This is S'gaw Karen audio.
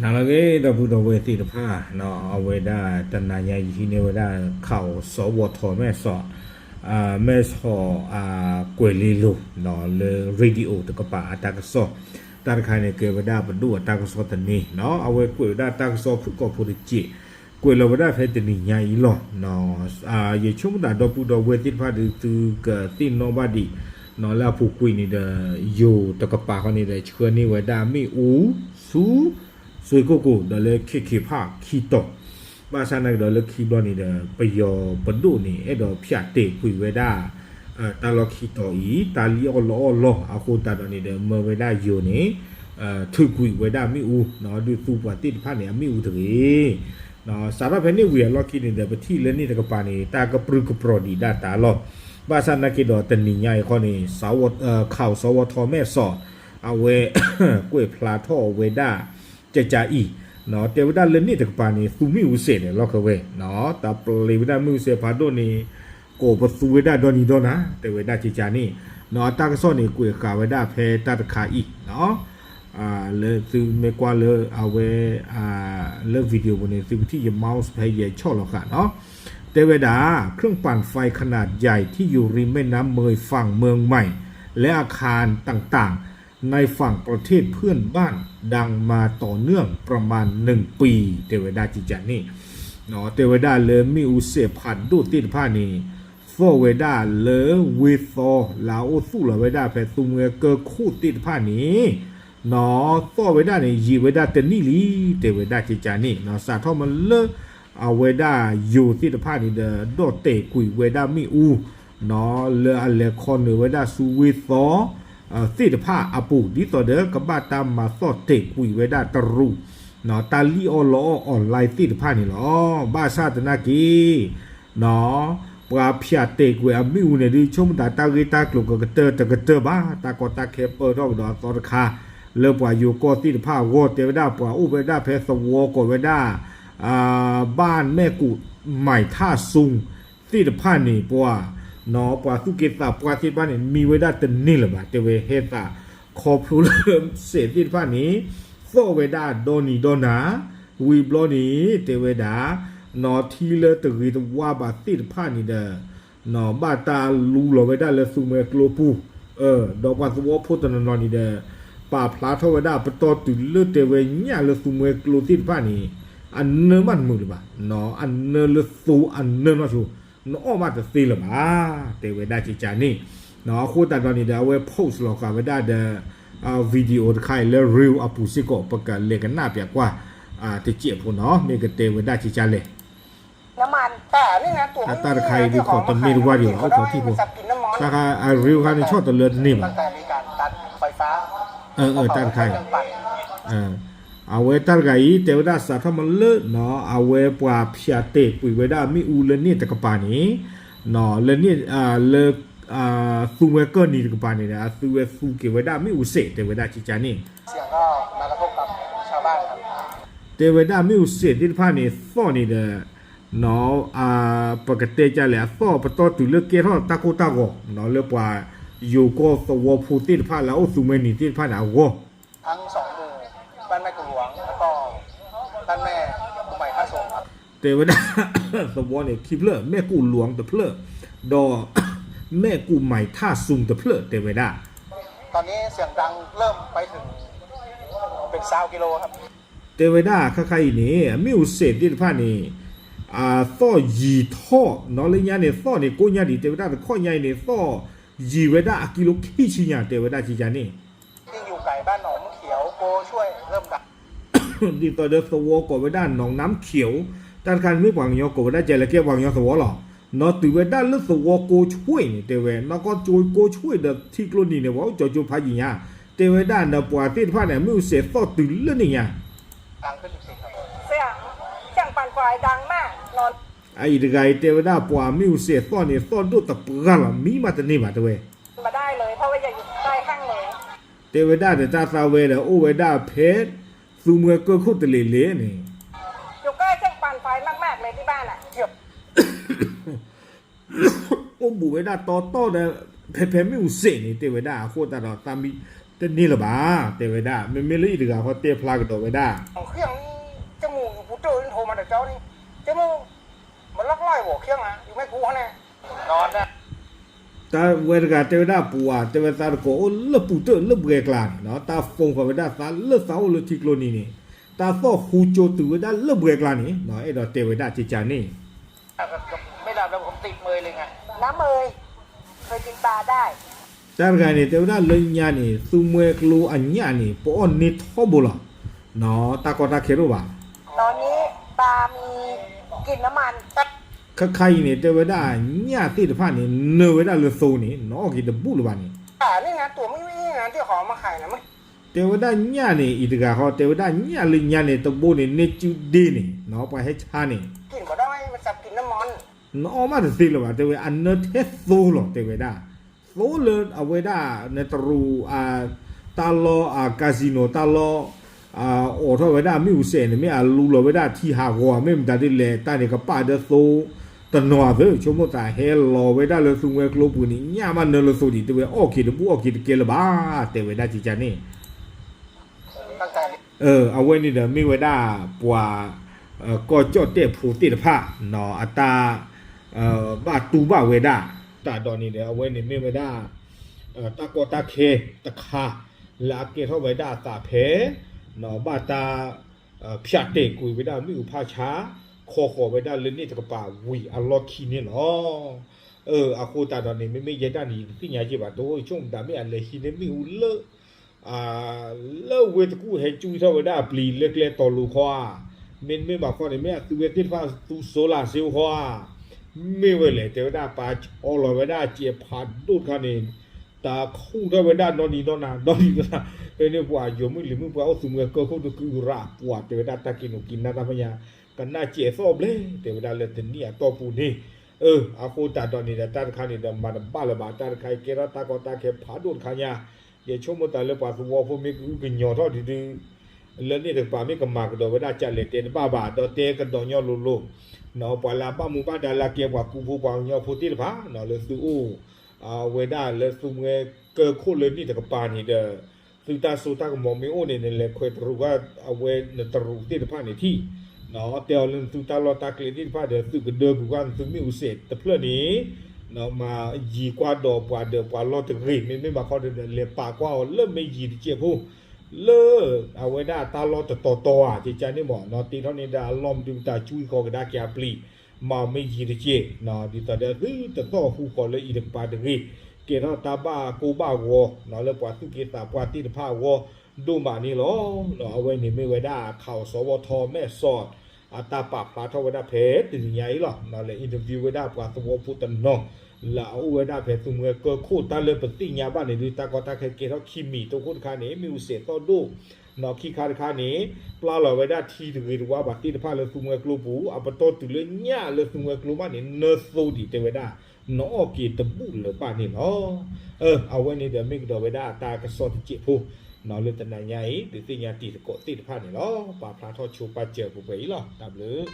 နလၢအဂ့ၤ ဒီပုၢ်ဒီဝဲၢ်သ့ၣ်တဖၣ်, အဝဲဒၣ်တနၤညါယဟံးန့ၢ်ဝဲဒၣ် ခးအီၤစီၤဝီၤထီၣ်မဲာ်စီၤ, မဲာ်ဆီး ကွဲၤလ့လိၤ လၢ radio တကပၤအတၢ်ကစီၣ်, တၢ်တခါန့ၣ်ကဲဝဲဒၣ်ပဒိၣ်အတၢ်ကစီၣ်တန့ၢ်, အဝဲကွဲးဝဲဒၣ်တၢ်ကစီၣ်ဖုၣ်ကိာ်ဖိတစဲး, ကွဲးလီၤဝဲဒၣ်ဖဲတနံၤညါအံၤလီၤ. ယဆိကမိၣ်သးဒီပုၢ်ဒီဝဲၢ်သ့ၣ်တဖၣ်ဒုး သုကသ့ၣ်နီၣ်ဘၣ်ဒံး, လၢအပူၤကွံာ်န့ၣ်ဒီး ယိၤတကပၤဃီန့ၣ်ဒီး ဆှၢန့ၢ်ဝဲဒၣ်မ့ၣ်အူဆူ စွ့ကိၣ်ကိၣ် ဒီးလၢခ့ခ့ဖးခံတီၤ, ဘၣ်ဆၣ်နာ်က့ဒီးလၢခံဘျီန့ၣ်ဒီး ပယီၤပဒိၣ်န့ၣ် အဲၣ်ဒိးဖၠးတဲာ်ကွံာ်ဝဲဒၣ် တၢ်လီၢ်ခံတီၤအံၤ တၢ်လံၣ်အီၣ်လီအီၣ်လီၤ အဃိသတးဒီးန့ၣ်ဒီး မၢဝဲဒၣ်ယိၤန့ၣ် ထုးကွံာ်ဝဲဒၣ်မ့ၣ်အူ ဒုးသူပှၤသ့ၣ်တဖၣ်န့ၣ် အမ့ၣ်အူတဂ့ၤ. စးထီၣ်ဖဲန့ၣ်ဝံၤအလီၢ်ခံန့ၣ်ဒီး ပထံၣ်လၢန့ၣ်တကပၤန့ၣ် တၢ်ကပြုၢ်ကပြီၤဒံးဒၣ်တၢ်လီၤ. ဘၣ်ဆၣ်နာ်က့ဒီးတနံၤညါအံၤခီန့ၣ် ခးအီၤစီၤဝီၤထီၣ်မဲာ်စီၤ အဝဲ ကွဲးဖျါထီၣ်ဝဲဒၣ် ကကါအံၤ, တဲဝဲဒၣ်လၢန့ၣ်တကပၤန့ၣ် သူမ့ၣ်အူစဲးဒီးလီၢ်ခၢဝဲ, တၢ်ပျ့ၤဝဲဒၣ်မ့ၣ်အူစဲးဖးဒိၣ်န့ၣ် ကိးပသူဝဲဒၣ်ဒီနံၤဒီနၤ တဲဝဲဒၣ်ကကါန့ၣ်, အတၢ်ကစီၣ်န့ၣ် ကွဲးဃာ်ဝဲဒၣ်ဖဲတၢ်တခါအံၤ လၢသုမ့ၢ်ကွၢ်လၢအဝဲ လၢ video ပူၤန့ၣ် သုကထံၣ်ယ mouse ဖဲယဲၢ်ဆီၣ်လီၤဃာ်နီၤ, တဲဝဲဒၣ် เครื่องปั่นไฟขนาดใหญ่ที่อยู่ริมแม่น้ำเมยฝั่งเมืองใหม่ และอาคารต่างๆ ในฝั่งประเทศเพื่อนบ้านดังมาต่อเนื่องประมาณหนึ่งปี တဲဝဲဒၣ်ကကါန့ၣ်, တဲဝဲဒၣ်လၢမ့ၣ်အူစဲးဖးဒိၣ်သ့ၣ်တဖၣ်န့ၣ် သီၣ်ဝဲဒၣ်လၢဝ့ၢ်သီ လၢအအိၣ်သူၣ်လီၤဝဲဒၣ်ဖဲသူမွဲကၢခိၣ်သ့ၣ်တဖၣ်န့ၣ် သီၣ်ဝဲဒၣ်န့ၣ် ယံာ်ဝဲဒၣ်တနံၣ်လံ တဲဝဲဒၣ်ကကါန့ၣ်, စးထီၣ်မ့ၢ်လၢ အဝဲဒၣ်ယိၤသ့ၣ်တဖၣ်န့ၣ်ဒီး ဒီၣ်တဲာ်ကွံာ်ဝဲဒၣ်မ့ၣ်အူ လၢအလဲၤခီနုာ်ဝဲဒၣ်ဆူဝ့ၢ်သီ သ့ၣ်တဖၣ်အပူၤ ဒ်သိးဒီးကဘၣ်တၢ်မၤသီၣ်တဲာ်ကွံာ်ဝဲဒၣ်တရူး တၢ်လံၣ်အီၣ်လီအီၣ် online သ့ၣ်တဖၣ်န့ၣ်လီၤ. ဘၣ်ဆၣ်သနာ်က့ ပှၤဖၠးတဲာ်ကွံာ်အမ့ၣ်အူန့ၣ်ဒုး ဆိကမိၣ်တၢ်တၢ်ဂ့ၢ်တၢ်ကျိၤကတၢၢ်တကတၢၢ်ဘၣ်, တၢ်ကီတၢ်ခဲပၢၢ်ထီၣ်ကဒီးအသီတခါ လၢပှၤယိၤကီၢ်သ့ၣ်တဖၣ်အဂီၢ် တဲဝဲဒၣ်ပှၤအိၣ်ဝဲဒၣ်ဖဲသဝီကိးဝဲဒၣ် ဘၣ်မဲာ်ကူးမၤထၣ်စု သ့ၣ်တဖၣ်န့ၣ် ပှၤ ပှၤသူၣ်က့သးပှၢ်သ့ၣ်တဖၣ်န့ၣ် မံဝဲဒၣ်တန့ၢ်လၢၤဘၣ် တဲဝဲဟဲသး ခီဖျိလၢစဲးသ့ၣ်တဖၣ်န့ၣ် သီၣ်ဝဲဒၣ်ဒီနံၤဒီနၤ ဝံၤဘျီန့ၣ် တဲဝဲဒၣ် နီၢ်ထံလၢတဂ့ၤတဝါဘၣ်သ့ၣ်တဖၣ်န့ၣ်ဒီး ဘၣ်တၢ်လူလီၤဝဲဒၣ်လၢသူမွဲကျိပူၤ ဒီးပှၤသဝီဖိတနီၤနီၤန့ၣ်ဒီး ပာ်ဖျါထီၣ်ဝဲဒၣ်ပတီၢ်တုၤလၢတဲဝဲညၣ်လၢသူမွဲကျိသ့ၣ်တဖၣ်န့ၣ် အနၢမးတမုာ်လၢၤဘၣ်, အနၢလၢသိအနၢနီၢ်ဆိ နအီၣ်ဘၣ်တသ့လၢၤဘၣ် တဲဝဲဒၣ်ကကါန့ၣ်, အဃိသတးဒီးန့ၣ်ဒီး အဝဲ post လီၤဃာ်ဝဲဒၣ်ဒီး video တခါအံၤလၢ reel အပူၤစ့ၢ်ကီး ပကလဲၤကနၣ်ပၠးကွၢ် တစဲးဖိနီၤ မ့ၢ်ကတဲဝဲဒၣ်ကကါလဲၣ်. အတၢ်တခါအံၤဒုး ကိးတမ့ၢ်တဝၢ်ဒံးဘၣ် အိၣ်ခိးထံၣ်ဖိ, တၢ်ခါ အ reel ခါန့ၣ်ဆီၣ်တလၢတန့ၢ်ဘၣ်, တၢ်တခါအံၤ အဝဲတၢ်တဂၤအံၤ တဲဝဲဒၣ်စးထီၣ်မ့ၢ်လၢ အဝဲပှၤဖၠးတဲာ်ကွံာ်ဝဲဒၣ်မ့ၣ်အူလၢန့ၣ်တကပၤန့ၣ် လၢ လၢ သူမွဲကၢၢ်နံၤတကပၤန့ၣ်ဒီး အသုဝဲသူက့ၤဝဲဒၣ်မ့ၣ်အူစဲး တဲဝဲဒၣ်ကကါန့ၣ် တဲဝဲဒၣ်မ့ၣ်အူစဲးသ့ၣ်တဖၣ်န့ၣ် သီၣ်န့ၣ်ဒီး ပကတဲကလဲၣ် အသီၣ်ပတီၢ်တုၤလၢကဲထီၣ်တၢ်ကိၢ်တၢ်ဂီၤ လၢပှၤယိၤကီၢ်သဝီဖိသ့ၣ်တဖၣ်လၢအအိၣ်သူမွဲနံၤသ့ၣ်တဖၣ်န့ၣ်အဂီၢ် တဲဝဲဒၣ် သဝီန့ၣ်ခံဖျၢၣ် မဲၢ်ကူၣ်လွင်တဖျၢၣ် ဒီး မဲၢ်ကူၣ်မၤထၣ်စုတဖျၢၣ် တဲဝဲဒၣ် တဲဝဲဒၣ်ခါခါအံၤန့ၣ် အမ့ၣ်အူစဲးသ့ၣ်တဖၣ်န့ၣ် အသီၣ်ယံာ်ထီၣ်နီၤ လၢညါန့ၣ် သီၣ်န့ၣ်ကိးညါဒံး တဲဝဲဒၣ်တခီညါအံၤန့ၣ် သီၣ်ယံာ်ဝဲဒၣ်အကံလိခံဆံညါ တဲဝဲဒၣ်ကကါန့ၣ် ဒ်သိးဒီးသဝီကိးဝဲဒၣ်နီၢ်နၢမ်ခံး တၢ်တခါန့ၣ်မ့ၢ်ပှၤကညီကိးဝဲဒၣ်ကဲလၢကဲ ပှၤကညီသဝီလီၤ. နီၢ်တုၤဝဲဒၣ်လၢသဝီကိးဆွ့ၣ်န့ၣ် တဲဝဲ နီၢ်ကီၢ်ကိးဆွ့ၣ်ဒီးထံကျိနံၤန့ၣ် ပှၤအိၣ်ကၠီကၠိဖးယံာ်ညါ တဲဝဲဒၣ်ဒီးပှၤသ့ၣ်တဖၣ်န့ၣ် အမ့ၣ်အူစဲးသီၣ်တုၤလၢန့ၣ်ညါ အအံၤတဂၤအံၤတဲဝဲဒၣ်ပှၤမ့ၣ်အူစဲးသီၣ်န့ၣ် သီၣ်ဒိၣ်တပှၢ်လီၤ မံမးတန့ၢ်ဘၣ်တဲဝဲ တဲဝဲဒၣ်ဒီးတၢ်သးဝဲဒီးအိၣ်ဝဲဒၣ်ဖဲ သူမွဲကၢၢ်ခိၣ်တလ့ၤလ့ၤန့ၣ် အိၣ်ဘူးဝဲဒၣ်တီတီဒီး ဖဲဖဲမ့ၣ်အူစဲးန့ၣ် တဲဝဲဒၣ်အဃိသတးဒီး သးမံ တန့ၢ်လၢၤဘၣ် တဲဝဲဒၣ်. မ့မ့ၢ်လၢအံၤတဂၤဃီတဲဖျါကဒီးဝဲဒၣ် တၢ်ဝဲတဂၤတဲဝဲဒၣ်ပှၤ တဲဝဲသးတကိးအိၣ်လၢပူၤတၢၢ်လၢပှဲၤကျါန့ၣ် တၢ် phone ဃီၤဝဲဒၣ်သးလၢသးအိၣ်လၢထံကျိနံၤန့ၣ် တၢ်သီၣ်ဟူကၠိတုၤဝဲဒၣ်လၢပှဲၤကျါန့ၣ် အဲၣ်ဒိးတဲဝဲဒၣ်ကကန့ၣ် တၢ်တဂၤန့ၣ် တဲဝဲဒၣ်လၢညါန့ၣ် သူမှဲကျိအညၣ်န့ၣ် ပအီၣ်န့ၢ်ထီဘိလီၤ. တၢ်ကီတၢ်ခဲတအိၣ်ဘၣ်. ခါခါအံၤန့ၣ် တဲဝဲဒၣ်ညၣ်သ့ၣ်တဖၣ်န့ၣ် နၢၤဝဲဒၣ်လၢသိန့ၣ် နအီၣ်က့ၤတဘူၣ်လၢၤဘၣ်န့ၣ် တဲဝဲဒၣ်ညၣ်န့ၣ် အံၤတဂၤဃီ တဲဝဲဒၣ်ညၣ်လၢညါန့ၣ် တဘိန့ၣ် န့ၢ်စုဒ့န့ၣ် ပှၤဟဲဆါန့ၣ် နအီၣ်မးတသ့လၢၤဘၣ် တဲဝဲ အနၢထဲသိလီၤ တဲဝဲဒၣ်. သိလၢအဝဲဒၣ် နတရူး တၢ်လီၢ် casino တၢ်လီၢ် အိးထီၣ်ဝဲဒၣ်မ့ၣ်အူစဲးန့ၣ် မ့ၢ်အလူလီၤဝဲဒၣ်ထံဟးဂီၤ မ့ၢ်မတၤဒ်လဲၣ် တၢ်န့ၣ်ကပာ်ဒၢသိတနီၤသ့ ဆိကမိၣ်သးဟဲလီၤဝဲဒၣ်လၢသူမှဲကျိပူၤန့ၣ် ညၣ်မးနၢၤလၢသိဒံး တဲဝဲအီၣ်က့ၤတဘူၣ်အီၣ်က့ၤတကဲလၢၤဘၣ် တဲဝဲဒၣ်ကကန့ၣ် အဝဲန့ၣ်ဒီးမ့ၢ်ဝဲဒၣ်ပှၤ ကီၢ်ကၠီၣ်တဲၣ်ဖိသ့ၣ်တဖၣ် အတၢ် ဘၣ်တူၢ်ဘၣ်ဝဲဒၣ် တၢ်ဒီးန့ၣ်ဒီး အဝဲန့ၣ်မ့ၢ်ဝဲဒၣ် တၢ်ကီတၢ်ခဲတခါ လၢအကဲထီၣ်ဝဲဒၣ်အသးဖဲ ဘၣ်တၢ် ဖၠးတဲာ်ကွံာ်ဝဲဒၣ်မ့ၣ်အူဖးဆါ ခီဃီၤဝဲဒၣ်လၢန့ၣ်တကပၤဝံၤအလီၢ်ခံန့ၣ်လီၤ. အဃိသတးဒီးန့ၣ် မ့မ့ၢ်ယဲဒၣ်န့ၣ် ယတသ့ၣ်ညါက့ၤဘၣ် တအိၣ်ဆိကမိၣ်တၢ်မ့ၢ်အလဲၤဟံးန့ၢ်မ့ၣ်အူလၢ လၢဝ့ၢ်တကူၣ်ဟဲကွံာ်ထီၣ်ဝဲဒၣ်အပျံၤလၢကျဲတီၤလိၤခီဧါ, မ့တမ့ၢ်ဘၣ်ခီန့ၣ် မ့ၢ်အသုဝဲသ့ၣ်တဖၣ်သူစိၤလၢ်စ့အိၣ်ခီဧါ, မ့ၢ်ဝဲလဲၣ် တဲဝဲဒၣ်ပာ်ဆီလီၤဝဲဒၣ်စဲးဖးဒိၣ်တခါန့ၣ်, တၢ်ခူၣ်ထီၣ်ဝဲဒၣ်နီၢ်နံၤနီၢ်နၤ နီၢ်နံၤနီၢ်နၤ ဖဲန့ၣ်ပှၤယိၤမုၣ်လံၤမုၣ်ပှၤအိၣ်သုးမုၢ်ကၢခိၣ်တကုရၢ်ပှၤတဲဝဲဒၣ်တၢ်က့ၤနူာ်က့ၤနၢ်တၢ်ဖညါ, ကနၣ်စဲးသီၣ်ဘျဲၣ် တဲဝဲဒၣ်လၢတနံၣ်အတီၢ်ပူၤန့ၣ်, အဃိသတးဒီးန့ၣ်ဒီးတၢ်တခါန့ၣ်ဒီးမၤတဘၣ်လၢၤဘၣ် တၢ်တခါအံၤကဲထီၣ်တၢ်ကီတၢ်ခဲဖးဒိၣ်တခါညါ, ယဆိကမိၣ်သးလၢပှၤသဝီဖိမ့ၢ်ကအုကညီၤထီၣ်ဒုဒု လၢန့ၣ်တကပၤမ့ၢ်ကမၤကဒီးဝဲဒၣ်ကလဲၤတဲတဘၣ်ဘၣ် ဒီးတဲကဒီးညီလိၤလိၤ, ပှၤလၢအဘၣ်မူဘၣ်ဒါလၢအကဲပှၤကူဖိပှၤကညီဖိသ့ၣ်တဖၣ် လၢသုအိၣ် ဝဲဒၣ်လၢသုမှဲကၢခိၣ်လၢန့ၣ်တကပၤန့ၣ်ဒီး, သုတၢ်စိတၢ်ကမီၤမ့ၢ်အိၣ်န့ၣ် နလဲၤခွဲးတရူးဘၣ်အဝဲနတရူးသ့ၣ်တဖၣ်န့ၣ်ထံၣ်, တဲအီၤလၢနသုတၢ်လီၢ်တၢ်ကျဲသ့ၣ်တဖၣ်ဒီး သုးကဒၢကွံာ်ကွၢ်နသုမ့ၣ်အူစဲးတဖျၢၣ်န့ၣ် မၤယံၤကွၢ်ဒီးပှၤဒီးပှၤလီၢ်တဂ့ၤ မ့မ့ၢ်ဘၣ်ခီဒီး လဲၤပာ်ကွၢ်အီၤလၢမ့ၢ်ယံၤတစဲးဖိ လၢအဝဲဒၣ်တၢ်လီၢ်တတီၤတီၤဧါ ကကန့ၣ်မ့ၢ် တ့ထီၣ်န့ၢ်ဒၣ်အလီၢ်မဒုးတၢ်ကွံဃီၤကဒါက့ၤအပျံၤ, မၤမ့ၢ်ယံၤတစဲး, ဒ်သိးဒီးသုတသီၣ်ဟူဃီၤလၢအံၤတကပၤတဂ့ၤ, ကဲထီၣ်တၢ်ဘၣ်ကိၢ်ဘၣ်ဂီၤ လၢပှၤသူၣ်က့သးပှၢ်သ့ၣ်တဖၣ်အဂီၢ် ဒိၣ်မးန့ၣ်လီၤ. အဝဲန့ၣ်မ့ၢ်ဝဲဒၣ်ခးအီၤစီၤဝီထီမဲာ်စီၣ် အတၢ်ပာ်ဖျါထီၣ်ဝဲဒၣ်ဖဲတနံၤညါအံၤလီၤ. လၢ interview ဝဲဒၣ်ပှၤသဝီဖိတနီၤ လၢအအိၣ်ဝဲဒၣ်ဖဲသုမှဲကၢခိၣ်တၢ်လၢပသ့ၣ်ညါဘၣ်န့ၣ်ဒုး တၢ်ကီတၢ်ခဲကဲထီၣ်ခံမံၤ တခိၣ်တခါန့ၣ် မ့ၣ်အူစဲးသီၣ်ဒိၣ်, ခံခါတခါန့ၣ် ပျၢ်လီၤဝဲဒၣ်ထံတဂ့ၤတဝါဘၣ်သ့ၣ်တဖၣ်လၢသုမှဲကျိပူၤ အပတီၢ်တုၤလၢညၣ်လၢသုမှဲကျိမးန့ၣ် နၢသိဒံးတဲဝဲဒၣ် နအီၣ်က့ၤတဘူၣ်လၢၤဘၣ်န့ၣ်လီၤ. အဝဲန့ၣ်ဒီးမ့ၢ်ကဒီးဝဲဒၣ်တၢ်ကစီၣ်တစဲးဖိ လၢတနၤညါအံၤ ဒုးသ့ၣ်ညါတံၤသကိးသ့ၣ်တဖၣ်န့ၣ်လီၤ. ပာ်ဖျါထီၣ်ဆိပာ်စၢၤပှဲၤပှဲၤအံၤလီၤ. တၢ်ဘျုး